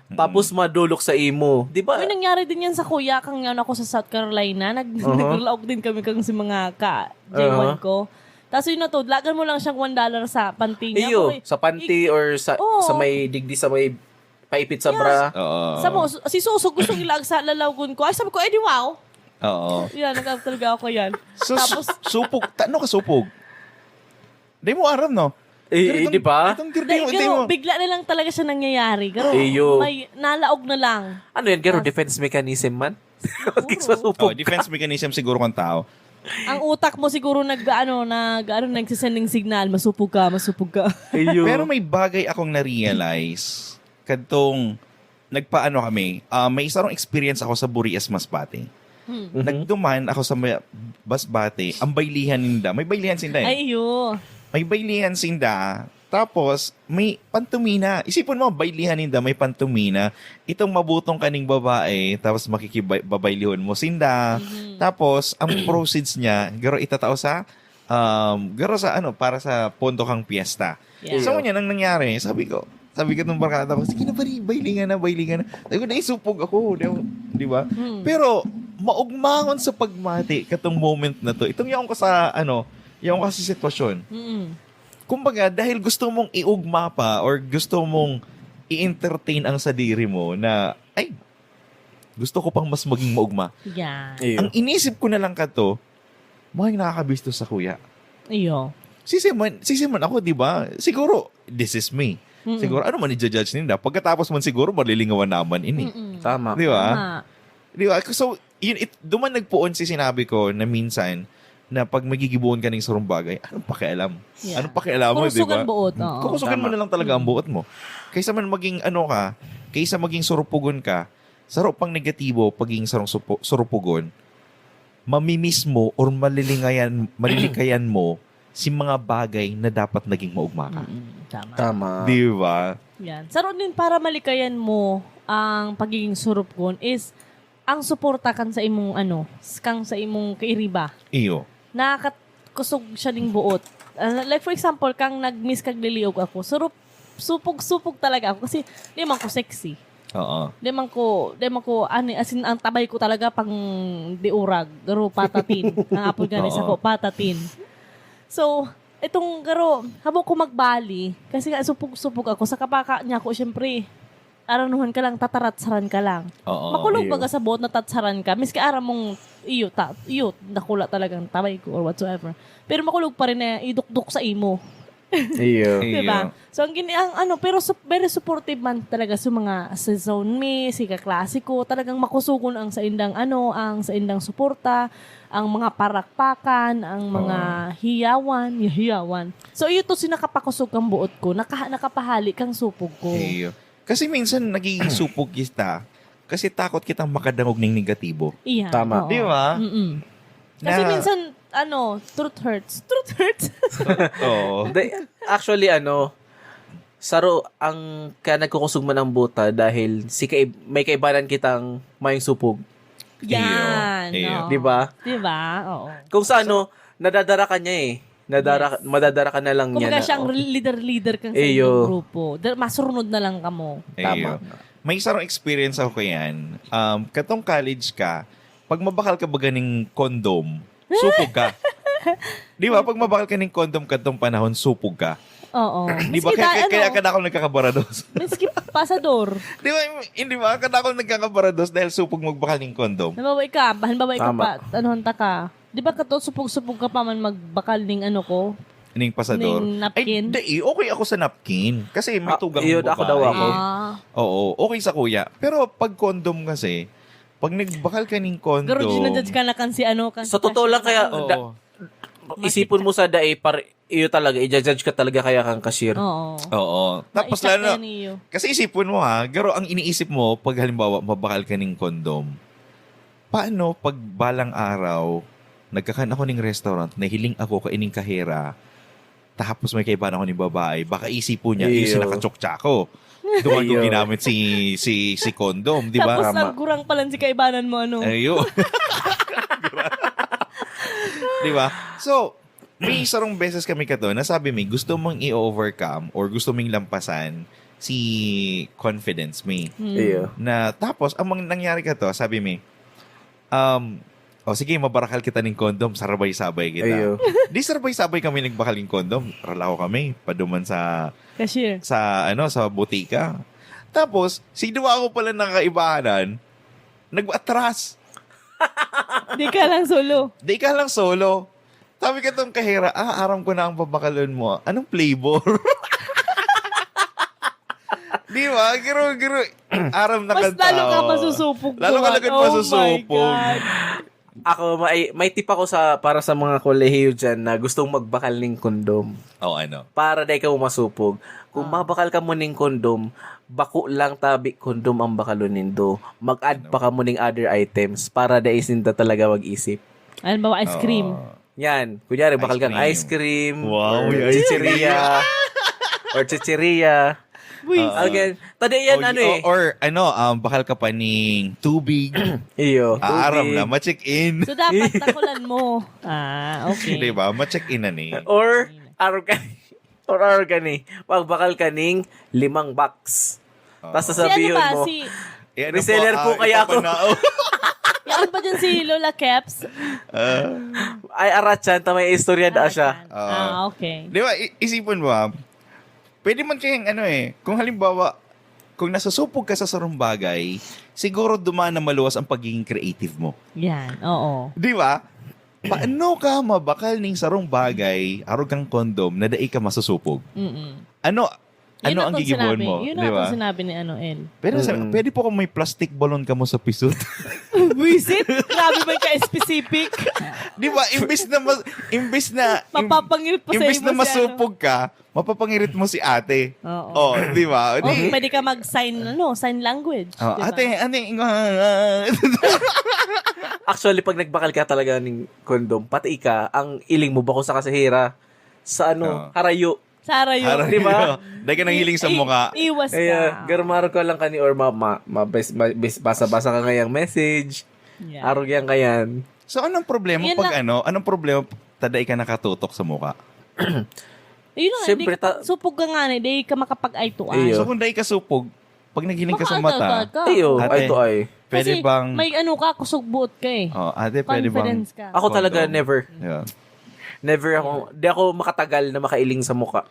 Mm. Tapos madulok sa imo. Di ba? Uy, nangyari din yan sa kuya, kang yan ako sa South Carolina. Nag-, Uh-huh. naglalaog din kami kang si mga ka-, J one Uh-huh. ko. Tapos yun na to, lagan mo lang siyang one dollar sa panty niya. Iyo, Uy, sa panty ik-, or sa, Oo. sa may digdi, sa may paipit sa Yes. bra. Oo. Sa mo, si Suso gustong ilaag sa lalawgon ko. Ay, sabi ko, "Eh, di wow." Oo. Yan, nag-, talaga ako yan. So, Tapos, su-, supog, ta-, ano ka supog? Di mo aram, no? Eh, Pero eh, itong, di ba? itong Hindi, girdi mo, di pero mo. bigla na lang talaga siya nangyayari. Pero Iyo. may nalaog na lang. Ano yan, garo? Yes. Defense mechanism man? Siguro. Magkikismasupog Oh, ka. defense mechanism siguro kang tao. Ang utak mo siguro nag, ano, nag, ano, nagsisending signal, "Masupog ka, masupog ka." Iyo. Pero may bagay akong na-realize. Kadtong nagpaano kami, ah, may sarong experience ako sa Burias, Masbate. Hmm. Mhm. Nagduman ako sa may-, Masbate, ang baylihan ninda. May baylihan sinda eh. Ay, iyo. May baylihan sinda. Tapos, may pantomina. Isipon mo, baylihan ninda, may pantomina. Itong mabutong kaning babae, tapos makikibay-, babaylihon mo sinda. Mhm. Tapos, ang proceeds niya, garo itatao sa, um, garo sa ano, para sa pondo kang piyesta. Yeah. So, Yeah. yan ang nangyari. Sabi ko, sabi ko nung barkada ko, "Sige na, pare, baylingan na, baylingan na." Sabi ko, "Naisupog ako." Di ba? Di ba? Hmm. Pero, maugmangon sa pagmati, katong moment na to. Itong yaon ko sa, ano, yaon ko sa sitwasyon. Mm. Kumbaga, dahil gusto mong iugma pa or gusto mong i-entertain ang sadiri mo na, "Ay, gusto ko pang mas maging maugma." Yan. Iyo. Ang inisip ko na lang kato, "Mga yung nakakabisto sa kuya." Iyo. sisi man, sisi man ako, di ba? Siguro, this is me. Mm-mm. Siguro, ano man i-judge ninda? Pagkatapos man siguro, malilingawan naman ini. Mm-mm. Tama. Di ba? Tama. Di ba? So, yun, it, duman nagpoon si sinabi ko na minsan, na pag magigibohon ka ning sarong bagay, anong pakialam? Yeah. Anong pakialam mo, di ba? Kukusugan buot, oo. Kukusugan mo na lang talaga ang buot mo. Kaysa man maging ano ka, kaysa maging surupugon ka, saro pang negatibo, pagiging sarong supo-, surupugon, mamimiss mo or malilingayan, malilikayan mo si mga bagay na dapat naging maugma ka. Mm, tama. Tama. Di ba? Yan. Saro din para malikayan mo ang pagiging surupugon is ang suporta kan sa imong ano, s-, kang sa imong kairiba. Iyo. Nakakakusog siya ning buot. Ah, like for example, kang nag-miss kag liliog ako, surup-, supog-supog talaga ako kasi di man ko sexy. Oo. Di man ko, di man ko, ani, as in, ang tabay ko talaga pang diurag, garo patatin. Ang apod gani Oo. sako, patatin. So, itong garo, habo ko magbali, kasi nga supog-supog ako, sa kapaka niya ako, syempre, aranuhan ka lang, tataratsaran ka lang. Oo, Makulog iyo. baga sa buot na tatsaran ka, miski aram mong iyo, ta, iyo, dakula talagang tabay ko or whatsoever. Pero makulog pa rin na idukdok sa imo. Iyo. Iyo. Diba? So, ang gini-, ang ano, pero sup-, very supportive man talaga sa mga, sa zone mi, si kaklase ko, talagang makusugon ang saindang ano, ang saindang suporta, ang mga parakpakan, ang mga Oo. hiyawan, hiyawan. So, iyo to si nakapakusog kang buot ko, naka-, nakapahali kang supog ko. Iyo. Kasi minsan nagiging supog kita kasi takot kitang makadangog ning negatibo. Iyan, Tama. oo. Di ba? Mm-mm. Kasi Na minsan, ano, truth hurts. Truth hurts? Oo. Di, actually, ano, saro ang kaya nagkukusog man ang buta dahil si kaib-, may kaibanan kitang mayong supog. Iyo. Yan, Iyo. oo. Di ba? Di ba? Oo. Kung sa ano, nadadara ka niya eh. Nadara-, Yes. madadara ka na lang niya Kumbaga na, siyang oh. leader-leader kang sa Iyo. inyong grupo. Da-, masurnod na lang kamo. Iyo. Tama. May sarong experience ako yan. Um, katong college ka, pag mabakal ka ba ganing condom, supog ka. Di ba? Pag mabakal ka ning condom katong panahon, supog ka. Oo. Di ba? Miski Kaya, ta-, kaya, ano, kaya ka na ako nagkakabarados. miski pasador. Di ba? Hindi ba? Kaya ako nagkakabarados dahil supog magbakal ning condom. Halimbawa, ikaw, halimbawa, ikaw Tama. pa, ano, hanta ka. Di ba kato, supog-supog ka pa man magbakal ning ano ko? Ning pasador? Ning napkin? Ay, di, okay ako sa napkin. Kasi may Ah, tugang yun, ako babae. daw ako. Ah. Oo, okay sa kuya. Pero pag condom kasi, pag nagbakal ka ning condom Pero ginajudge ka na kan si ano, kan si Sa totoo lang, cashier kaya na. Oo. da-, isipon mo sa dae, par-, iyo talaga, i-judge ka talaga kaya kang cashier. Oo. Oo. Tapos Maisa lalo na, kayo niyo. kasi isipon mo ha, garo ang iniisip mo pag halimbawa, mabakal ka ning condom. Paano pag balang araw, nagkakan ako ning restaurant, nahiling ako kaining kahera, tapos may kaibahan ako ning babae, baka isipon niya, "Iyo, Iyo. si nakachokcha ko." Doon ko Iyo. ginamit si, si, si condom, di ba? Tapos Tama. nagkurang pala si kaibanan mo, ano? Ayo. Di ba? So, may sarong beses kami kato, nasabi mi, gusto mong i-overcome or gusto ming lampasan si confidence mi. Hmm. Iyo. Na, tapos, ang mang-, nangyari kato, sabi mi, um, "O sige, mabarakal kita ning condom, sarabay-sabay kita." Iyo. Di sarabay-sabay kami nagbakal ning condom. Ralaw kami, paduman sa, Cashier. sa, ano, sa botika. Tapos, si duwa ko pala nakakaibahanan, nag-atras. Di ka lang solo. Di ka lang solo. Sabi ka tong kahera, "Ah, aram ko na ang babakalon mo. Anong flavor?" Di ba? Giro, giro. Aram na Mas kan lalo ka tao. masusupog Lalo ka doon. lagad Oh my masusupog. God. Ako, may, may tip ako sa, para sa mga kolehiyo dyan na gustong magbakal ning kondom. O, ano? Para dai ka masupog. Kung Ah. mabakal ka mo ning kondom, bako lang tabi kondom ang bakalon nindo. Mag-add Ano? pa ka mo ning other items para dai sinda talaga mag-isip. Halimbawa, ice cream. Oo. Yan. Kunyari, bakal Ice kang cream. ice cream, Wow, or may ice chicheria, cream. or chicheria. Buwisit. Oo. Again, tadi yan, O, ano y-, eh. o, or, ano, um, bakal ka pa ning tubig. Iyo, Ah, aram tubig. na, ma-check in. So, dapat takulan mo. Ah, okay. Di ba? Ma-check in na ni. Or, aram ka, or aram ka ni, magbakal ka ning limang box. Oo. Tas Si ano sasabihin ba? mo, Si Eh, ano Reseller po, po ah, kaya ako. ipapanao. Yaon pa dyan si Lola Keps. Ah. Ay, aratsan, ta may istorya da siya. Aratsan. Ah. Ah, okay. Di ba, i-, isipon mo, ah, pwede man kayang ano eh, kung halimbawa, kung nasusupog ka sa sarong bagay, siguro duman na maluwas ang pagiging creative mo. Yan, oo. Di ba? Paano ka mabakal ning sarong bagay, arog kang condom, na dai ka masusupog? Mm-mm. Ano, Yun ano ang ang kung gigibuhon sinabi. mo? Yun Di ang ba? kung sinabi ni ano, El. Pero sa, Mm. pwede po kung may plastic balloon ka mo sa pisot. Buisit? Grabe man ka-specific. Di ba? Imbis na, mas, imbis na, im- Mapapangirit pa sa imbis imo na si masupog ka, mapapangirit mo si ate. Oo. Oh, di ba? Oh, Di, pwede ka mag-sign, ano, sign language. oh, di ba? Ate, ate, nga. Actually, pag nagbakal ka talaga ng condom, pati ka, ang iling mo bako sa kasahira, sa ano, Oo. harayo. Sara yun. Harap Di ba? yun. Dahil ka nanghiling sa I- mukha. Iwas ka. Kaya, garmaro ka lang kani or ma, ma, ma, bes- ma- bes- basa-basa ka ngayang message. Yeah. Arog yan kayan. So, anong problema Yan pag na- ano? Anong problema pag tada ka nakatutok sa mukha? Yun lang, Siyempre, hindi ka, ta- supog ka nga na, hindi ka makapag-eye to eye. Iyo. So, kung dai ka supog, pag naghiling ka sa Maka-eye to mata, eye ka. Ayo, Ate, eye to eye. pwede Kasi bang... may ano ka, kusog buot ka eh. Oh, ate, pwede bang... Confidence ka. Ako talaga, Condom. Never. Yeah. Never ako, di ako makatagal na makailing sa mukha.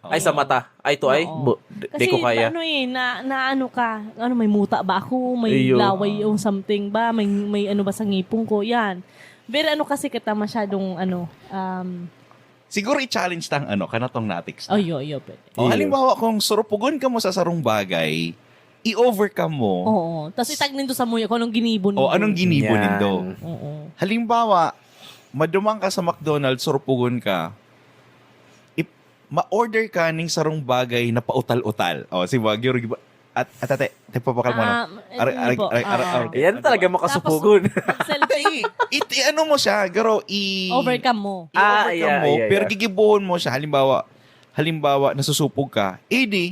Ay, sa mata. Eye to eye? Oo. Bu- di, Kasi di ko kaya. ano eh, na, na ano ka, ano, may muta ba ako, may Iyo. laway o something ba, may, may ano ba sa ngipon ko, yan. Very ano kasi kita masyadong ano, um, Siguro i-challenge tang ano, kanatong natics na. oh, yo, yo, pwede. O, Iyo. halimbawa, kung surupugon ka mo sa sarong bagay, i-overcome mo. Oo. Tapos itagnin to sa muya kung anong ginibo nindo. O, anong ginibo Yan. nindo? Oo. Halimbawa, maduman ka sa McDonald's, surupugon ka, ip- ma-order ka ning sarong bagay na pautal-utal. O, si Wagyu, at, at ate, ipapakal mo na. Ah, Are, sige are, po. are, are, Oo. are, Yan talaga makasupugon. Tapos, mag-selfie. Iti, ano mo siya, garo, i... Overcome mo. I-overcome Ah, yeah, mo, yeah, pero yeah. gigibuhon mo siya. Halimbawa, halimbawa, nasusupog ka. Eh di,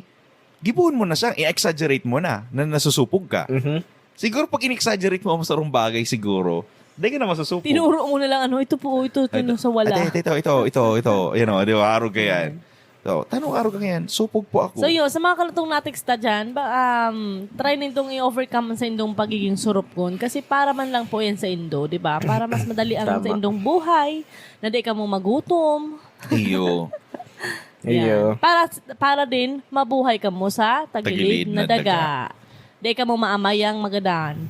gibuhon mo na siya, i-exaggerate mo na na nasusupog ka. Mhm. Siguro pag in-exaggerate mo ang sarong bagay siguro, dai ka na masusupog. Tinuro mo na lang, ano, ito po, ito, ito, Ay, sa wala. Ate, ito, ito, ito, ito, ito. Yan o, di ba? Arog ka yan. So, tanong arog ka yan. Supog po ako. So yun, sa mga kanatong natics ta dyan, ba, um, try nindong i-overcome sa indong pagiging surupgon. Kasi para man lang po yan sa indo, di ba? Para mas madali ang Tama. Sa indong buhay, na di ka mo magutom. Iyo. Yan. Iyo. Para, para din, mabuhay ka mo sa tagilid, Tagilid na, na daga. Di ka mo maamayang magadan.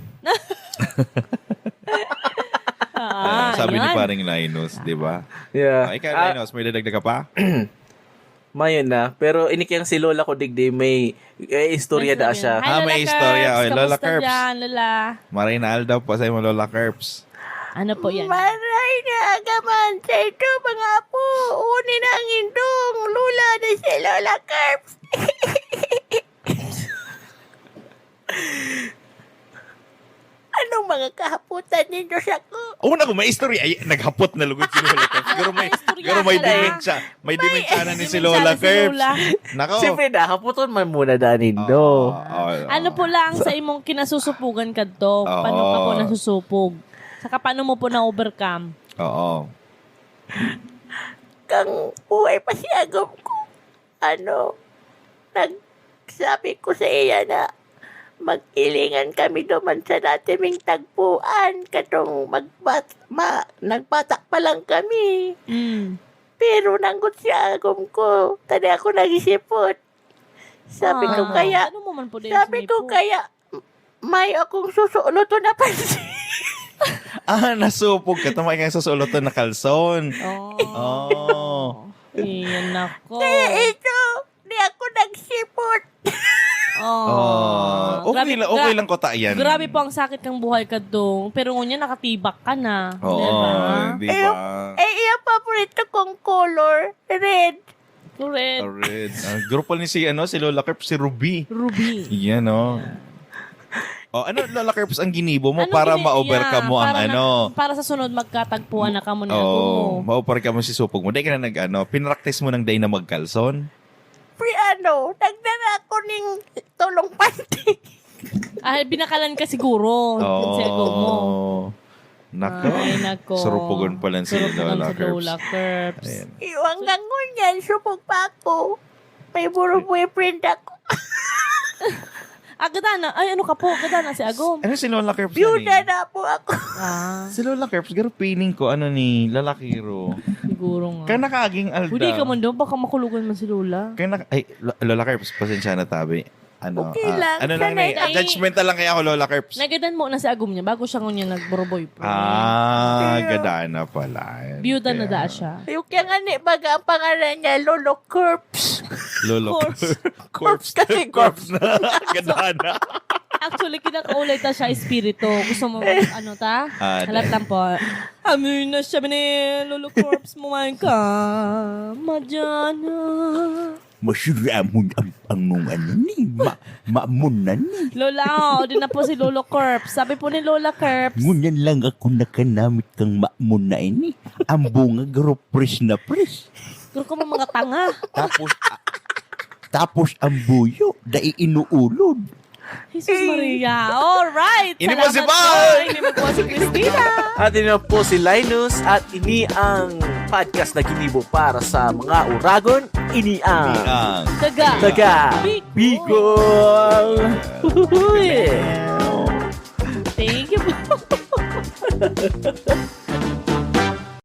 Ah, sabi ni Yan. Paring Linus, di ba? Yeah. Ah, ikaw, Ah, Linus, may dadagdag ka pa? Mayon na. Pero ini kayang si Lola ko digdi, may eh, istorya May da istorya. siya. Hi, Ah, Lola may istorya. Curbs. Oy, Lola Kamusta Curbs. dyan, Lola? Maray na aldaw po sa imo, Lola Curbs. Ano po yan? Maray na agaman sa ito, mga apo. Uni na ang indong lula na si Lola Curbs. Anong mga kahaputan ninyo sa ko? Oo, naku, may istorya. Ay, naghapot na lugod si Lola Curbs. Pero may, Istorya pero may pala. Dementia. May dementia na ni si Dementia Lola na si Curbs. Lola. Nako. Siyempre, nahaputon man muna danindo. Oo, oo. Ano po lang sa imong kinasusupugan kadto? Oo. Paano ka po nasusupog? Saka paano mo po na-overcome? Oo. Kang buhay pa si agom ko. Ano, nagsabi ko sa iya na mag-ilingan kami duman sa dati ming tagpuan katong magbat ma, nagbata pa lang kami. Mm. Pero nanggot si agom ko, tadi ako nagisipot. Sabi ko Ah, kaya, ano mo man po din sabi ko sinipo? Kaya, may akong susuloton na pansin. Ah, nasupog ka. Tumay kang susuloton na kalson. Oh. Oh. Iyan nako. Kaya ito, di ako nagsipot. Oh. Oh. Okay, Grabe, lang, okay gra- lang ko ta yan. Grabe po ang sakit kang buhay kadto. Pero ngunyan nakatibak ka na. Oo, Diba? di Eh, ba? Eh, iya paborito kong color, red. Correct. Oh, red. Ah, grupo ni si, ano, si Lola Kerp, si Ruby. Ruby. Yan, oh. Oh, ano, Lola Kerps, ang ginibo mo Anong para gini- ma-overcome yeah, mo ang para na- ano? Para sa sunod, magkatagpuan na kamo ni Oh, Agomo. ma-overcome mo si supog mo. Dahil ka na nag-ano, pinractice mo nang day na magkalson? Pre, ano, nagdala ako ning tulong panty. Ah, binakalan ka siguro. Oh. Si Agomo. Nako. Ay, nako. Surupugon pala si Surupugon Lola si Kerps. Lola Kerps. Ayan. Iwang gangon yan, supog pa ako. May buro boyfriend ako. Agadana. Ay, ano ka po? Agadana si Agom. Ano si Lola Kerps? Byuda Yan, eh? Na po ako. Ah, Si Lola Kerps, garo feeling ko, ano ni, lalakiro. Siguro nga. Kaya nakaging alda. Hindi ka man doon, baka makulogan man si Lola. Kaya nak- ay, Lo- Lola Kerps, pasensya na tabi. Ano, Okay ah, lang. Ano lang Sanay na, na. Judgmental lang kaya ako, Lola Kerps. Nagadan mo na si agum niya bago siya ngunyan nagbo-boyfriend. Ah, Kaya- gada na pala. Biyuda na Kaya- da siya. Yung kaya nga ni, baga ang pangalan niya, Lolo Corpse. Lolo Corpse. Corpse. Kasi Corpse na. Gada na. Actually, kinakaulay ta siya, espiritu. Gusto mo, ano ta? Ah, Halat lang po. Amoy na siya ni Lolo Corpse mo, my God. Madyan na. Masiramon ang, ang nung ano ni. Ma, mamon na ni. Lola, oh, di na po si Lolo Corpse. Sabi po ni Lola Corpse. Ngunyan lang ako nakanamit kang mamon na ini. Ang bunga garo pres na pres. Guro ka mo mga tanga. Tapos, ah, tapos ang buyo, dai inuulod. Jesus Maria. Alright. Ini po si Salamat Paul. po. Ini po si Christina. At ini po si Linus at ini ang podcast na ginibo para sa mga uragon. Ini ang Ang Taga. Taga Big Bicol. Uy. Thank you po.